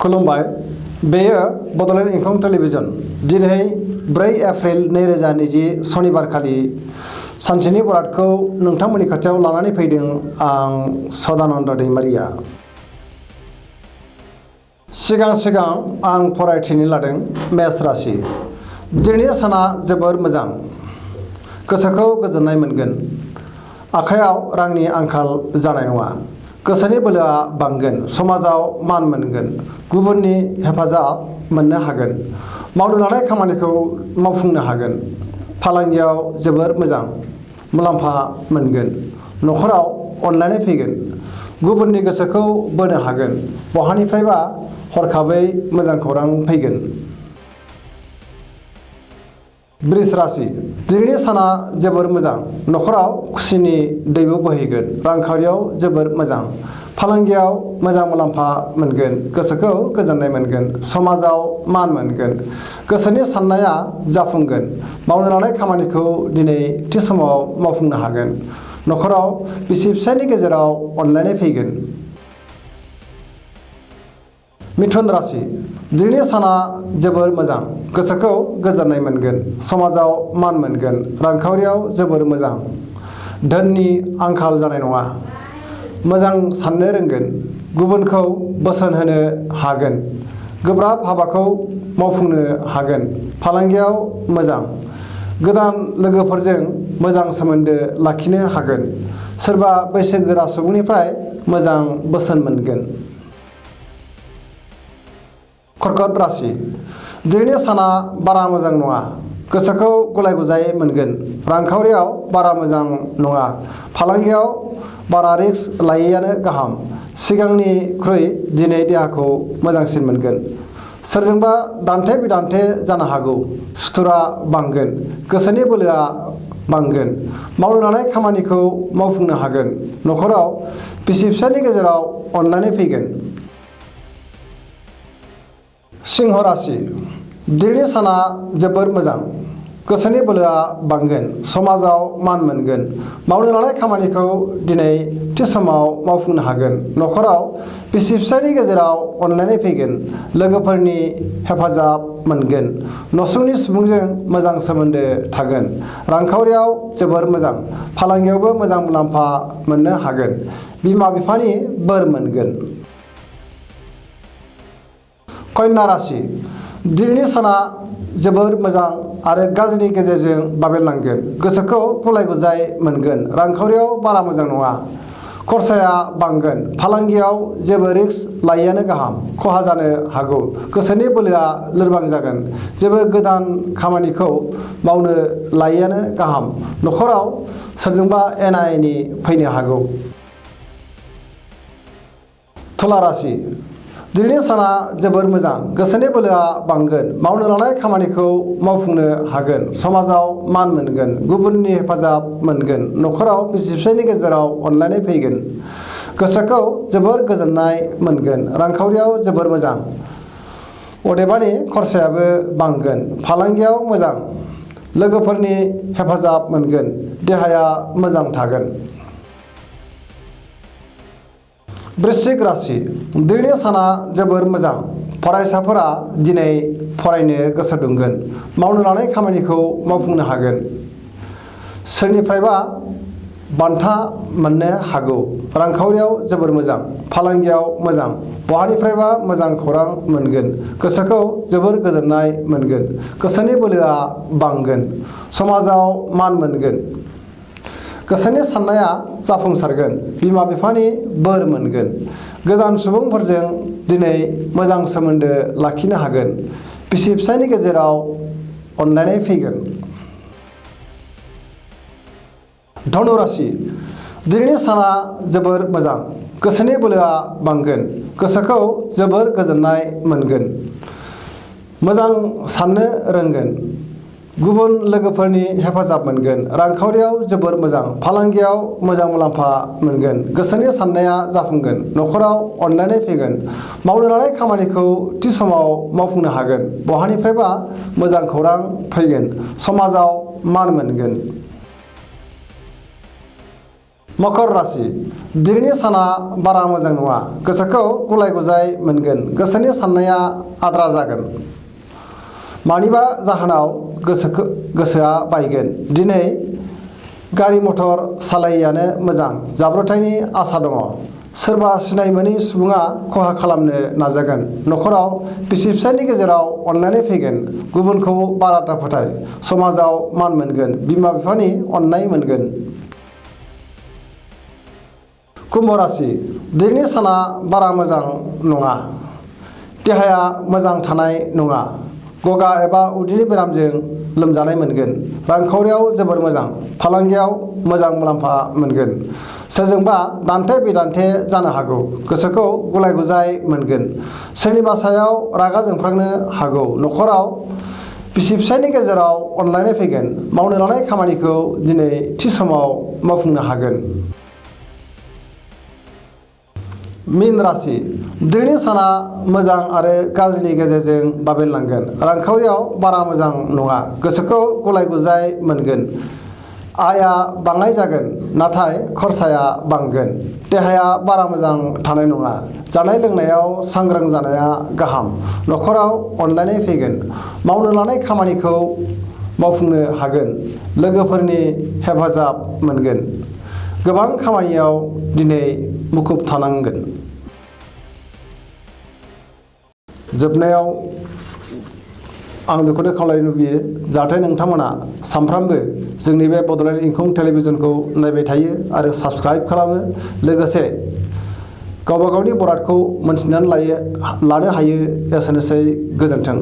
खुलुमबाय बेयो बड'लेण्ड इंखं टेलिभिजन दिनै 4 एप्रिल 2020 सनिबारखालि सानसेनि बरादखौ नोंथांमोननि खाथियाव लानानै फैदों आं सदानन्द दैमारिया। सिगां आं फरायथिनो लादों मेष राशि। दिनैनि साना जोबोर मोजां, गोसोखौ गोजोननाय मोनगोन। आखायाव रांनि आंखाल जानाय नङा। गोसोनि बोलोआ बांगोन, समाजाव मान मोनगोन, गुबुननि हेफाजाब मोननो हागोन, मावनो लानाय खामानिखौ मावफुंनो हागोन। फालांगियाव जोबोर मोजां मुलाम्फा मोनगोन। न'खराव अनलायनाय फैगोन, गुबुननि गोसोखौ बोनो हागोन। बहानिफ्रायबा हरखाबै मोजां खौरां फैगोन। वृष राशि। दिनैनि साना जोबोर मोजां, न'खराव खुसिनि दैबो बोहैगोन। रांखावरियाव जोबोर मोजां, फालांगियाव मोजां मुलाम्फा मोनगोन, गोसोखौ गोजोननाय मोनगोन, समाजाव मान मोनगोन, गोसोनि साननाया जाफुंगोन। मावनो लानाय खामानिखौ दिनै थि समाव मावफुंनो हागोन। न'खराव बिसि फिसायनि गेजेराव अनलायनाय फैगोन। मिथुन राशि। दिनैनि साना जोबोर मोजां, गोसोखौ गोजोननाय मोनगोन, समाजाव मान मोनगोन, रांखावरियाव जोबोर मोजां। धोननि आंखाल जानाय नङा। मोजां साननो रोंगोन, गुबुनखौ बोसोन होनो हागोन, गोब्राब हाबाखौ मावफुंनो हागोन। फालांगियाव मोजां, गोदान लोगोफोरजों मोजां सोमोन्दो लाखिनो हागोन। सोरबा बैसोगोरा सुबुंनिफ्राय मोजां बोसोन मोनगोन। कर्कट राशि। दिनैनि साना बारा मोजां नङा, गोसोखौ गुलाय-गुजाय मोनगोन। रांखावरियाव बारा मोजां नङा, फालांगियाव बारा रिस्क लायैआनो गाहाम। सिगांनिख्रुइ दिनै देहाखौ मोजांसिन मोनगोन। सोरजोंबा दान्थे-बिदान्थे जानो हागौ, सुथुरा बांगोन, गोसोनि बोलोआ बांगोन। मावनो लानाय खामानिखौ मावफुंनो हागोन। न'खराव बिसि-फिसायनि गेजेराव अनलायनाय फैगोन। सिंह राशि। दिनैनि साना जोबोर मोजां, गोसोनि बोलोआ बांगोन, समाजाव मान मोनगोन। मावनो लानाय खामानिखौ दिनै थि समाव मावफुंनो हागोन। न'खराव बिसि-फिसायनि गेजेराव अनलायनाय फैगोन, लोगोफोरनि हेफाजाब मोनगोन, नसुंनि सुबुंजों मोजां सोमोन्दो थागोन। रांखावरियाव जोबोर मोजां, फालांगियावबो मोजां मुलाम्फा मोननो हागोन। बिमा-बिफानि बोर मोनगोन। कन्या राशि। दिनैनि साना जोबोर मोजां आरो गाज्रिनि गेजेरजों बाबेनलांगोन। गोसोखौ गुलाय-गुजाय मोनगोन। रांखावरियाव बारा मोजां नङा, खरसाया बांगोन। फालांगियाव जेबो रिस्क लायैआनो गाहाम, खहा जानो हागौ। गोसोनि बोलोआ लोरबां जागोन। जेबो गोदान खामानिखौ मावनो लायैआनो गाहाम। न'खराव सोरजोंबा एना-एनि फैनो हागौ। तुला राशि। दिनैनि साना जोबोर मोजां, गोसोनि बोलोआ बांगोन। मावनो लानाय खामानिखौ मावफुंनो हागोन। समाजाव मान मोनगोन, गुबुननि हेफाजाब मोनगोन। न'खराव बिसि-फिसायनि गेजेराव अनलायनाय फैगोन। गोसोखौ जोबोर गोजोननाय मोनगोन। रांखावरियाव जोबोर मोजां, अदेबानि खरसायाबो बांगोन। फालांगियाव मोजां, लोगोफोरनि हेफाजाब मोनगोन। देहाया मोजां थागोन। वृश्चिक राशि। दिनैनि साना जोबोर मोजां, फरायसाफोरा दिनै फरायनो गोसो दुंगोन। मावनो लानाय खामानिखौ मावफुंनो हागोन। सोरनिफ्रायबा बान्था मोननो हागौ। रांखावरियाव जोबोर मोजां, फालांगियाव मोजां, बहानिफ्रायबा मोजां खौरां मोनगोन। गोसोखौ जोबोर गोजोननाय मोनगोन। गोसोनि बोलोआ बांगोन, समाजाव मान मोनगोन, गोसोनि साननाया जाफुंसारगोन। बिमा-बिफानि बोर मोनगोन। गोदान सुबुंफोरजों दिनै मोजां सोमोन्दो लाखिनो हागोन। बिसि-फिसायनि गेजेराव अनलायनाय फैगोन। धनु राशि। दिनैनि साना जोबोर मोजां, गोसोनि बोलोआ बांगोन। गोसोखौ जोबोर गोजोननाय मोनगोन। मोजां साननो रोंगोन, गुबुन लोगोफोरनि हेफाजाब मोनगोन। रांखावरियाव जोबोर मोजां, फालांगियाव मोजां मुलाम्फा मोनगोन। गोसोनि साननाया जाफुंगोन। न'खराव अनलायनाय फैगोन। मावनो लानाय खामानिखौ थि समाव मावफुंनो हागोन। बहानिफ्रायबा मोजां खौरां फैगोन। समाजाव मान मोनगोन। मकर राशि दिनैनि साना बारा मोजां नङा। गोसोखौ गुलाय गुजाय मोनगोन। गोसोनि साननाया आद्रा जागोन। मानिबा जाहोनाव गोसोआ बायगोन। दिनै गारि मटर सालायियानो मोजां। जाब्रबथायनि आसा दङ। सोरबा सिनाय मोनै सुबुङा खहा खालामनो नाजागोन। न'खराव बिसि फिसायनि गेजेराव अनलायनाय फैगोन। गुबुनखौ बारा दाफोथाय। समाजाव मान मोनगोन। बिमा बिफानि अननाय मोनगोन। कुम्भ राशि दिनैनि साना बारा मोजां नङा। देहाया मोजां थानाय नङा। गगा एबा उदैनि बेरामजों लोमजानाय मोनगोन। रांखावरियाव जोबोर मोजां। फालांगियाव मोजां मुलाम्फा मोनगोन। सोरजोंबा दान्थे बिदान्थे जानो हागौ। गोसोखौ गुलाय गुजाय मोनगोन। सोरनिबा सायाव रागा जोंफ्लांनो हागौ। न'खराव बिसि फिसायनि गेजेराव अनलायनाय फैगोन। मावनो लानाय खामानिखौ दिनै थि समाव मावफुंनो हागोन। मीन राशि दिनैनि साना मोजां आरो गाज्रिनि गेजेरजों बाबेनलांगोन। रांखावरियाव बारा मोजां नङा। गोसोखौ गुलाय गुजाय मोनगोन। आयआ बाङाय जागोन नाथाय खरसाया बांगोन। देहाया बारा मोजां थानाय नङा। जानाय लोंनायाव सांग्रां जानाया गाहाम। न'खराव अनलायनाय फैगोन। मावनो लानाय खामानिखौ मावफुंनो हागोन। लोगोफोरनि हेफाजाब मोनगोन। गोबां खामानियाव दिनै मुखुब थानांगोन। जोबनायाव आं बेखौनो खावलायनो लुबैयो जाहाथे नोंथांमोना सानफ्रामबो जोंनि बे बड'लेण्ड इंखं टेलिभिजनखौ नायबाय थायो आरो साबस्क्राइब खालामो। लोगोसे गावबा गावनि बरादखौ मोनथिनानै लानो हायो। एसेनोसै। गोजोन्थों।